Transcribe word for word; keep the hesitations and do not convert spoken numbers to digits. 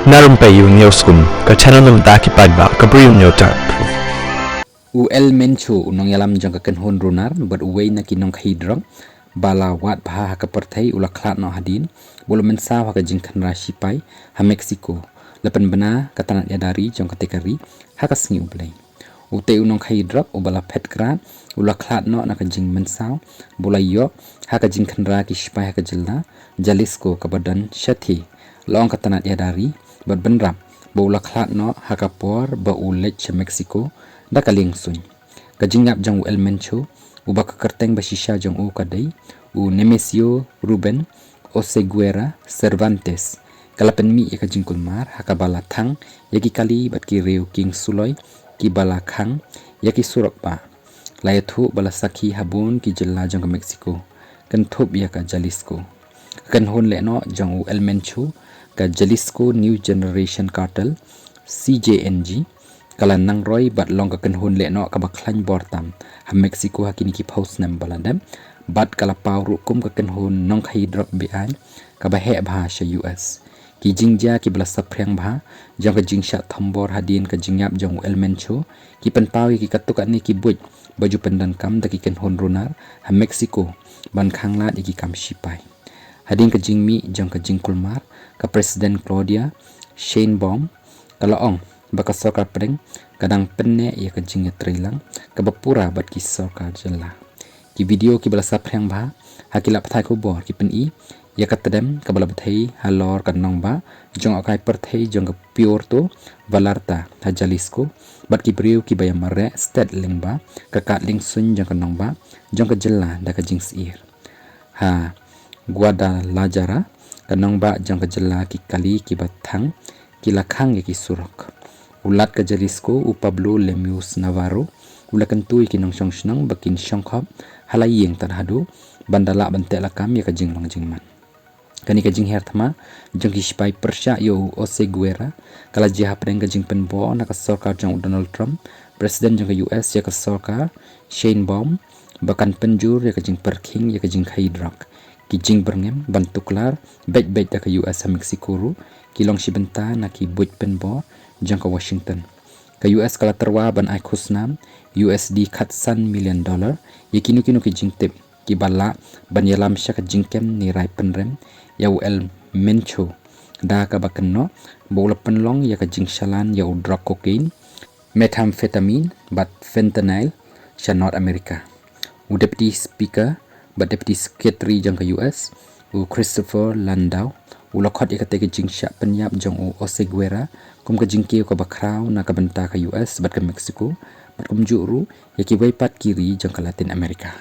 Na Rympei U News Kum, ka channel na bynta ki paidbah ka Bri U News Tap. U El Mencho, u nongïalam jong ka kynhun runar bad uwei na ki nongkhaïi drok ba la wad bha ha ka pyrthei, u la khlad noh hadien ba u la mynsaw ha ka jingkhynra shipai ha Mexico, la pynbna ka tnat ïada ri jong katei ka ri ha ka sngi U Blei. Utei u nongkhaïi drok uba la phet krad u la khlad noh na ka jingmynsaw ba u la ïoh ha ka jingkhynra ki shipai ha ka jylla Jalisco kaba don shathie, la ong ka tnat ïada ri, bad bynrap ba u la khlad noh ha ka por ba u leit sha Mexico da ka lieng suiñ. Ka jingïap jong u El Mencho, uba ka kyrteng ba shisha jong u ka dei u Nemesio Ruben Oseguera Cervantes, ka la pynmih ïa ka jingkulmar ha kaba la thang ïa ki kali bad ki riew kieng suloi kiba la khang ïa ki surok ba la ïathuh ba la sakhi ha bun ki jylla jong ka Mexico, kynthup ïa ka Jalisco. Ka kynhun lehnoh jong u El Mencho, ka Jalisco New Generation Cartel, C J N G, ka la nang roi bad long ka kynhun lehnoh kaba khlaiñ bor tam ha Mexico ha kine ki phew snem ba la dep, bad ka la paw ruh kum ka kynhun nongkhaïi drok beaiñ kaba heh bha sha U S. Ki jingjia kiba la saphriang bha jong ka jingshah thombor hadien ka jingïap jong u El Mencho ki pynpaw ïa ki katto katne ki buit ba ju pyndonkam da ki kynhun runar ha Mexico ban khanglad ïa ki kam shipai. Hadien ka jingmih jong ka jingkulmar, ka President Claudia Sheinbaum ka la ong ba ka sorkar pdeng ka dang pynneh ïa ka jingïatreilang kaba pura bad ki sorkar jylla. Ki video kiba la saphriang bha ha ki lad pathai khubor ki pyni ïa ka tdem kaba la bthei halor ka nongbah jong ka kai pyrthei jong ka Puerto Vallarta ha Jalisco, bad ki briew kiba ïamareh stet lyngba ka kad lieng suiñ jong ka nongbah jong ka jylla da ka jingsyier. Ha Guadalajara, ka nongbah jong ka jylla, ki kali kiba thang ki la khang ïa ki surok. U Lat ka Jalisco, u Pablo Lemus Navarro, u la kyntu ïa ki nongshong shnong ba kin shongkhop ha la ïing tad haduh ban da lah ban teh lakam ïa ka jinglong jingman. Kane ka jingher thma jong ki shipai pyrshah ïa u Oseguera ka la jia hapdeng ka jingpynbor na ka sorkar jong u Donald Trump, President jong ka U S, ïa ka sorkar Sheinbaum ba kan pynjur ïa ka jingpyrkhing ïa ka jingkhaïi drok. Ki jingbyrngem ban tuklar beit beit da ka U S ha Mexico ruh ki long shi bynta na ki buit pynbor jong ka Washington. Ka U S ka la tyrwa ban ai khusnam U S D khatsan million dollar ïa kino kino ki jingtip kiba lah ban ïalam sha ka jingkem ne rai pynrem ïa u El Mencho da kaba kynnoh ba u la pynlong ïa ka jingshalan ïa u drok cocaine, methamphetamine bad fentanyl sha North America. U Deputy Speaker bad Deputy Secretary jong ka U S, u Christopher Landau, u la khot ïa katei ka jingshah pynïap jong u Oseguera kum ka jingkiew kaba khraw na ka bynta ka U S bad ka Mexico, bad kumjuh ruh ïa kiwei pat ki ri jong ka Latin America.